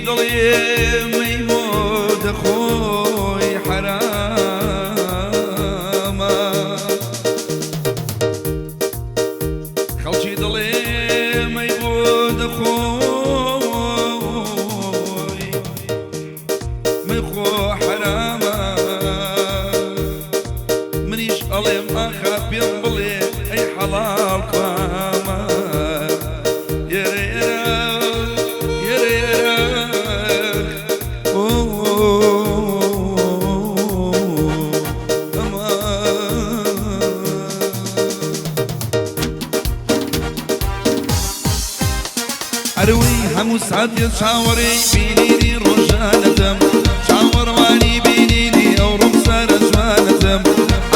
دڵێ مەیمۆ دەخۆی حەرامە. خەڵکی دڵێ مەی بۆ دەخۆی مەی خۆ حەرامە. منیش ئەڵێم ئاخا پێم بڵێ ئەی حەڵاڵ کوامە. یەرە یەرە یەرە یەرە ئۆ ئەمان. ئەروی هەموو ساتێ چاوەڕێی بینینی ڕۆژانەتم، چاوەڕوانی بینینی ئەو ڕوخسارە جوانەتم،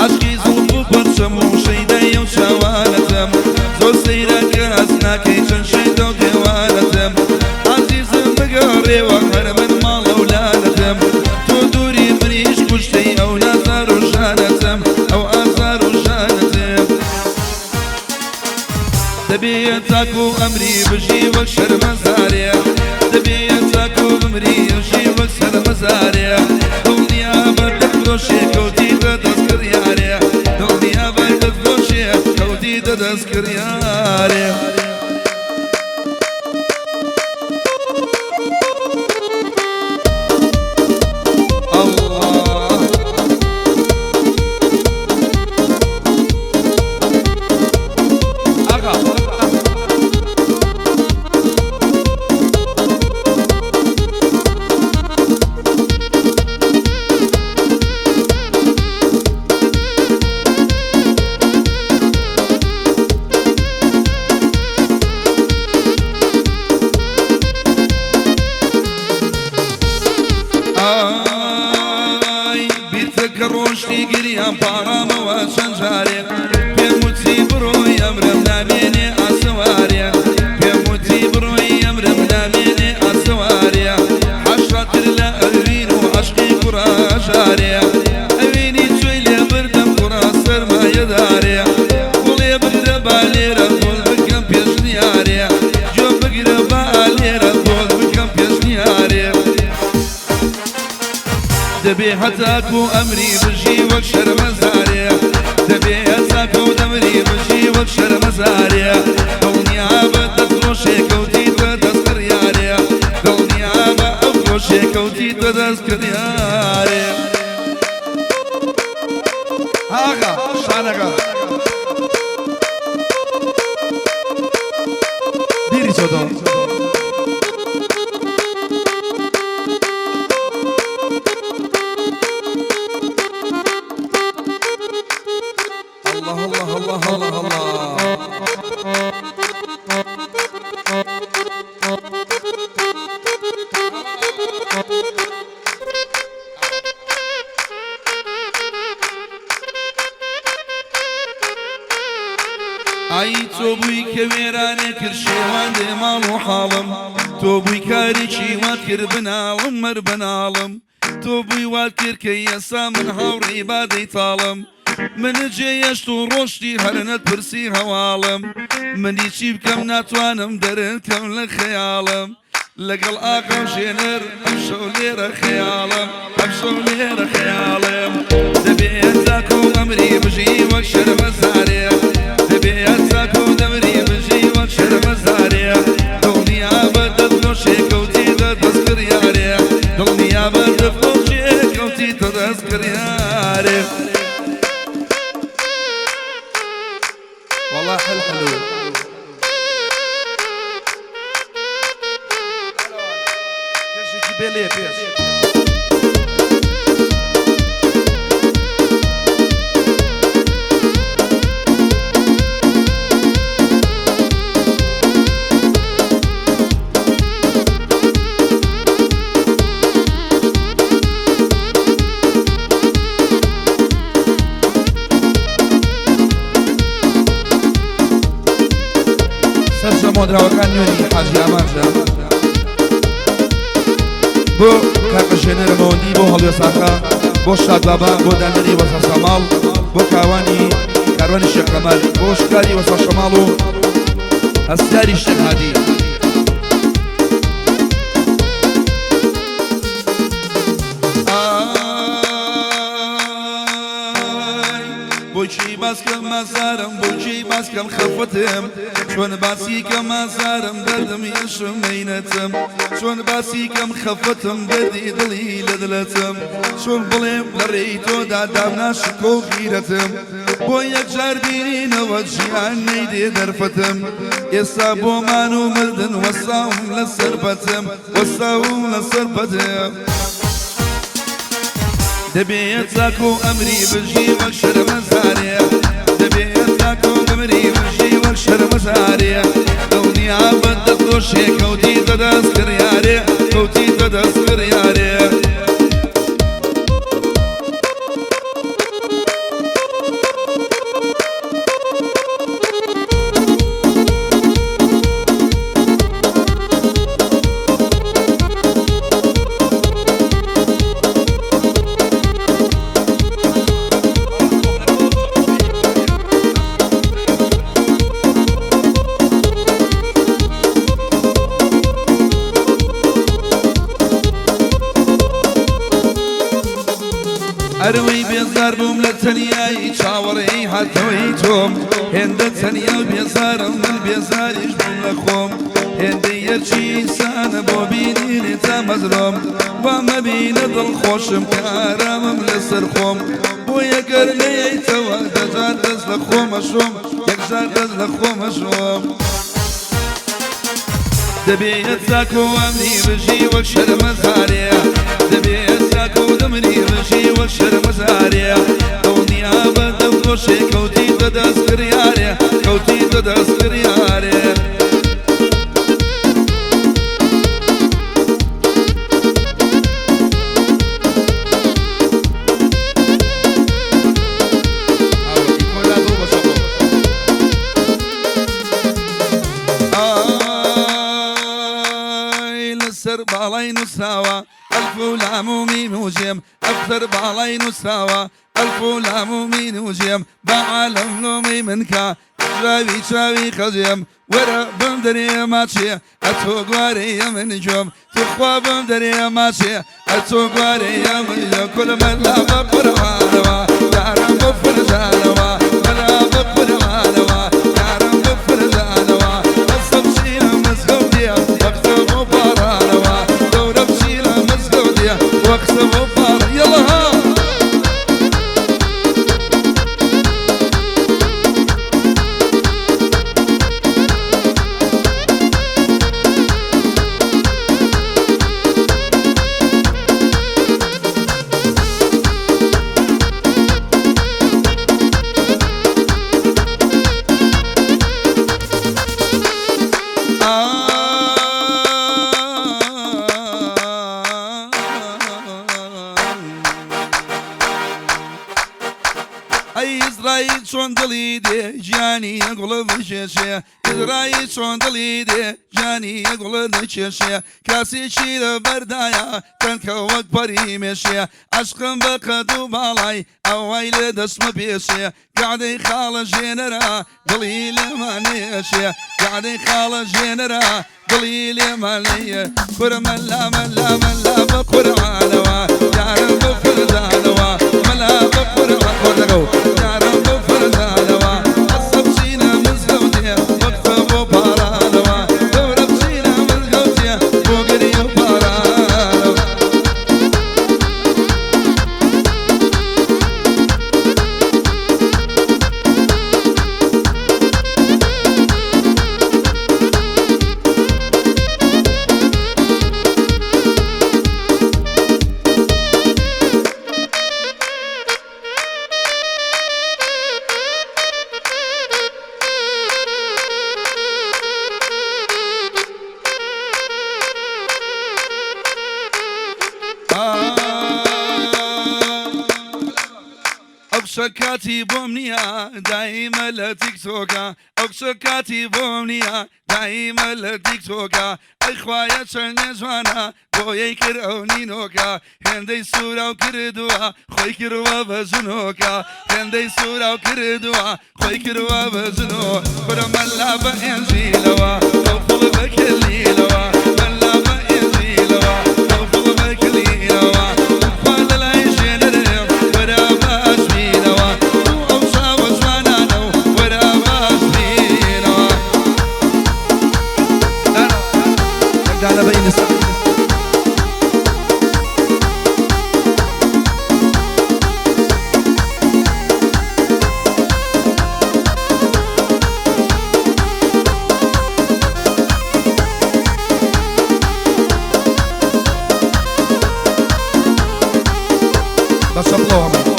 عاشقی زوڵف و پەرچەم و شەیدای ئەو چاوانەتم، زۆر سەیرە کە هەست ناکەی چەند شێتە و دێوانەتم. عەزیزم بگەڕێوە هەر من ماڵە و لانەتم، تۆ دووری منیش کوشتەی ئەو نازار و ژانەتم، ئەو ئازار و ژانەتم. دەبێ تاکو ئەمری بژی وەک شەرمەزارێ، دەبێ تاکو بمری ژی وەک سەرمەزارێ، دڵنیا بە دەفرۆشێ کەوتیتە دەست کڕیارێ، دڵنیا بە دەفرۆشێ کەوتیتە دەست کڕیارێ. ئەڵڵا. ئاغا. ئای بیرتە کە ڕۆشتی گریان پاڕامەوە چەند جارێ، پێم وتی بڕۆی ئەمرم نامێنێ ئاسەوارێ، پێم وتی بڕۆی ئەمرم نامێنێ ئاسەوارێ، حەشراتر لە ئەوین و عەشقی کوڕە ژارێ، ئەوینی چۆی لێ بردم کوڕە سەرمایەدارێ، گوڵێ بگرە با لێرە بۆت بکەم پێشنیارێ، گوێ بگرە با لێرە بۆت بکەم پێشنیارێ. دەبێ هەتاکو ئەمری بژی وەک شەرمەزارێ، دەبێ هەتاکو دەمری بژی وەک شەرمەزارێ، دڵنیا بە دەستخۆشێ کەوتیتە دەست کڕیارێ، دڵنیا بە ئەو خۆشێ کەوتیتە دەست کڕیارێ. ئاغا شانەغا بیری چۆتەوە. الله الله الله الله الله. ئای تۆ بووی کە وێرانێ کرد شێواندێ ماڵ و حاڵم، تۆ بووی کارێکی وات کرد بناڵم مەر بناڵم، تۆ بووی وات کرد کە ئێستا من هاوڕێی بادەی تاڵم، من جێیەشت و ڕۆشتی هەر نەتپرسی هەواڵم، منی چی بکەم ناتوانم دەرنکەم لە خەیاڵم، لەگەڵ ئاغا ژێنەر ئەمشەو لێرە خەیاڵم، ئەمشەو لێرە خەیاڵم. دەبێ تاکو ئەمری بژی وەک شەرمەزارێ، دەبێ تاکو دەمری بژی وەک شەرمەزارێ، دڵنیا بە دەستخۆشێ کەوتیتە دەست کڕیارێ، دڵنیا بە دەستخۆشێ کەوتیتە دەست کڕیارێ. والله حل حلو. پێشێکی بێ لێ پێش. سەرجەم مۆدراوەکان نوێنی حاجی ئامانجە بۆ کاکە ژێنەرە مەوەندی، بۆ هەڵوێساخە، بۆ شاد بابا، بۆ دانەری وەسا ساماڵ، بۆ کاوانی کاروانی شێخ قەمەر، بۆ شکاری وەسا شەماڵ و هەستیاری شێخ هادی. بۆچی باسکەم ئازارم بۆچی باسکەم خەفەتم چۆن باسی کەم ئازارم دەردم یەشم مەینەتم چۆن باسی کەم خەفەتم دەردی دڵی لە دلەتم چۆن بڵێم لە ڕێی تۆدا دامنا شکۆ و غیرەتم بۆ یەکجار بینینەوە ژیان نەیدێ دەرفەتم ئێستا بۆ مان و مردن وەستاوم لەسەر پەتم وەستاوم لەسەر پەتم. دەبێت تاکو ئەمری بژی وەک شەرمەزارێ دەبێت تاکو بمری بژی وەک شەرمەزارێ دڵنیا بە دەستخۆشێ کەوتیتە دەست کڕیارێ کەوتیتە دەست کڕیارێ. ئەرەوەی بێزار بووم لە تەنیایی چاوەڕێی هاتنەوەی تۆم هێندە تەنیا و بێزارم من بێزاریش بووم لە خۆم هێندەی یەرچی ئینسانە بۆ بینینی تامەزرۆم وا مەبینە دڵخۆشم کە ئارامم لەسەر خۆم بۆیە گەر نەیەیتەوە دەجار دەست لە خۆمەشۆم یەکجار دەست لە خۆمەشۆم. دەبێت تاکۆ ئەمری بژی وەک شەرمەزارێ دەبێت تاکۆ دەمری بژی وەک شەرمەزارێ دڵنیا بە دەمخۆشێ کەوتیتە دەست کڕیارێ کەوتیتە دەست کڕیارێ. ئای لەسەر باڵای نووسراوە ئەلف و لام و میم و جێم ئەفسەر باڵای نووسراوە ئەلف و لام و میم و جێم با عالەم لۆمەی من کا چاوی چاوی خەجێم وەرە بم دەرێ ماچێ ئەتۆ گوارەیە من گوێم توخوا بم دەرێ ماچێ ئەتۆ گوارەیە من گوێم کول مەلا بە قوربانەوە یارم بە فرجانەوە مەلا بە قوربانەوە یارم بە فرجانەوە بەسە بچینە مزگەوتێ وەختە بۆ پاڕانەوە دەورە بچینە مزگەوتێ وەختە بۆ پاڕ یەڵا ها. ئەی ئیزرائیل چۆن دڵی دێ گیانی گوڵە بکێشێ ئیزرائیل چۆن دڵی دێ گیانی گوڵە دەکێشێ کاسێکی لە بەردایە تەنکە وەک پەری مێشێ عەشقم بە قەد و باڵای ئەوای لێ دەچمە پێشێ گەعدەی خاڵە ژێنەرە دڵی لێمان نەیەشێ گەعدەی خاڵە ژێنەرە دڵی لێمان نەیە کورە مەلا مەلا مەلا بە قورعانەوە یارم بە فردانەوە مەلا بە قورعان خۆردەگەو یارم بە فردانەوە ئەسە بچینە مزگەوتێ وەختە بۆ پاڕانەوە دەورە بچینە مزگەوتێ بۆ گریە و پاڕانەوە. ئەو کچە کاتی بۆم نییە دایمە لە تیکتۆکە ئەو کچە کاتی بۆم نییە دایمە لە تیکتۆکە ئەی خوایە چەندێ جوانە بۆیەی کرد ئەو نینۆکە هێندەی سووراو کردووە خۆی کردووە بە جنۆکە هێندەی سووراو کردووە خۆی کردووە بە جنۆ کورە مەلا بە ئێنجیلەوە ئەو فڵ بە کلیلەوە مەلا بە ئێنجیلەوە ئەو فڵ بە کلیلەوە خوا لە لای ژێنەرێ وەرە باش بینەوە ئەو چاوە بە چەپڵەوە هەمووی.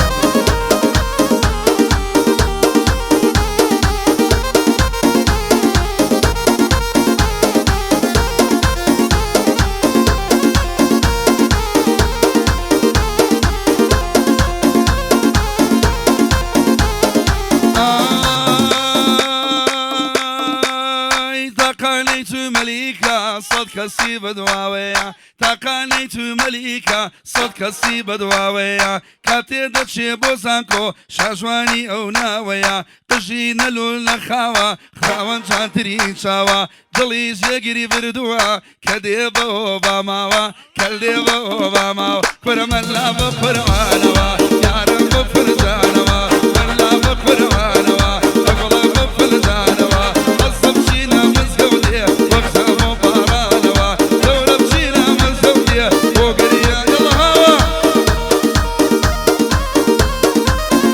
ئای تاقانەی تو مەلیکە سەد کەسی بەدواوەیە تاقانەی تو مەلیکە سەد کەسی بەدواوەیە کاتێ دەچێ بۆ زانکۆ شاژوانی ئەو ناوەیە قژی نەلول نەخاوە خاوەن جوانترین چاوە دڵی جێگری بردووە کە دێ بە ئۆباماوە کە دێ بە ئۆباماوە کورە مەلا بە قوربانەوە یارم بە فرجانەوە مەلا بە قوربانەوە بە گوڵە بە فلجانەوە بەزە بچینە مزگەوتێ وەک زەمۆ پاڕانەوە دەورە بچینە مزگەوتێ بۆ گریان دڵ هاوە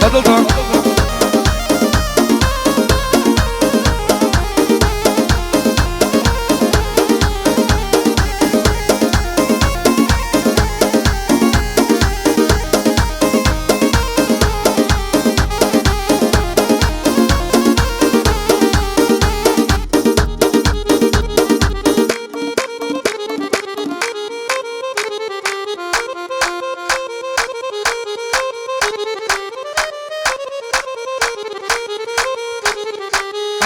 بەدڵتان.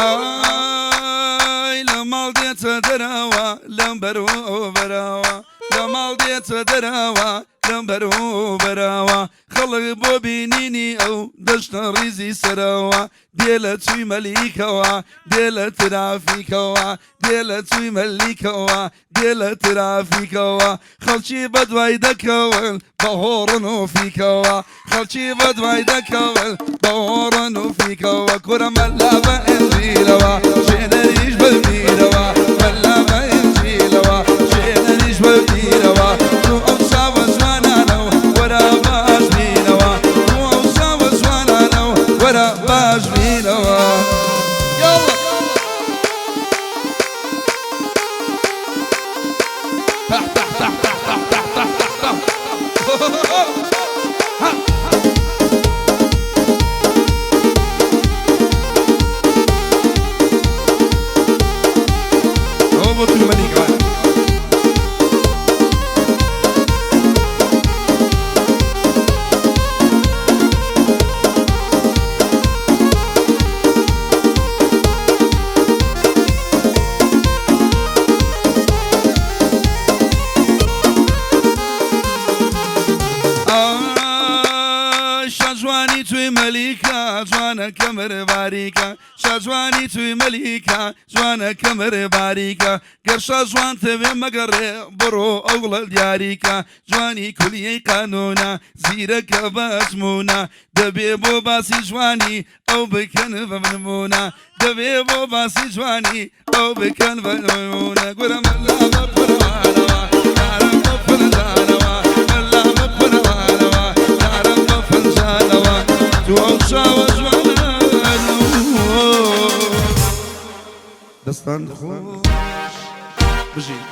ئای لە ماڵ دێتە دەرەوە لەم بەر و ئەو بەرەوە لە ماڵ دێتە دەرەوە لەم بەر و ئەو بەرەوە خەڵک بۆ بینینی ئەو دەشتە ڕیزی سەرەوە دێ لە چووی مەلیکەوە دێ لە ترافیکەوە دێ لە چووی مەلیکەوە دێ لە ترافیکەوە خەڵکی بەدوای دەکەون بە هۆڕن و فیکەوە خەڵکی بەدوای دەکەون بە هۆڕن و فیکەوە کورە مەلا بە ئەنجیلەوە ژێنەریش بە بیرەوە مەلا بە ئەنجیلەوە ژێنەریش بە بیرەوە تو ئەو چاوە جوانانە و وەرە باش بینەوە تو ئەو چاوە جوانانە و وەرە باش بینەوە یاڵڵا. تەح تەح تەح تەح تەح تەح تەح تەح تەح. ها. ئەوە بۆ توی مەلیکە. ئای شاجوانی توی مەلیکە جوانە کەمر باریکە شاجوانی توی مەلیکە جوانە کەمر باریکە گەر شاجوان تەوێ مەگەڕێ بڕۆ ئەوڵە دیاریکە جوانی کولیەی قانونە زیرەکە بەزمونە دەبێ بۆ باسی جوانی ئەو بکەن بە نمونە دەبێ بۆ باسی جوانی ئەو بکەن بە نمونە گورە مەلا بە قوربانەوە یارم بە فنجانەوە مەلا بە قوربانەوە یارم بە فنجانەوە تو ئەو چاوە جوانانەوە. دەستان خۆش بژین.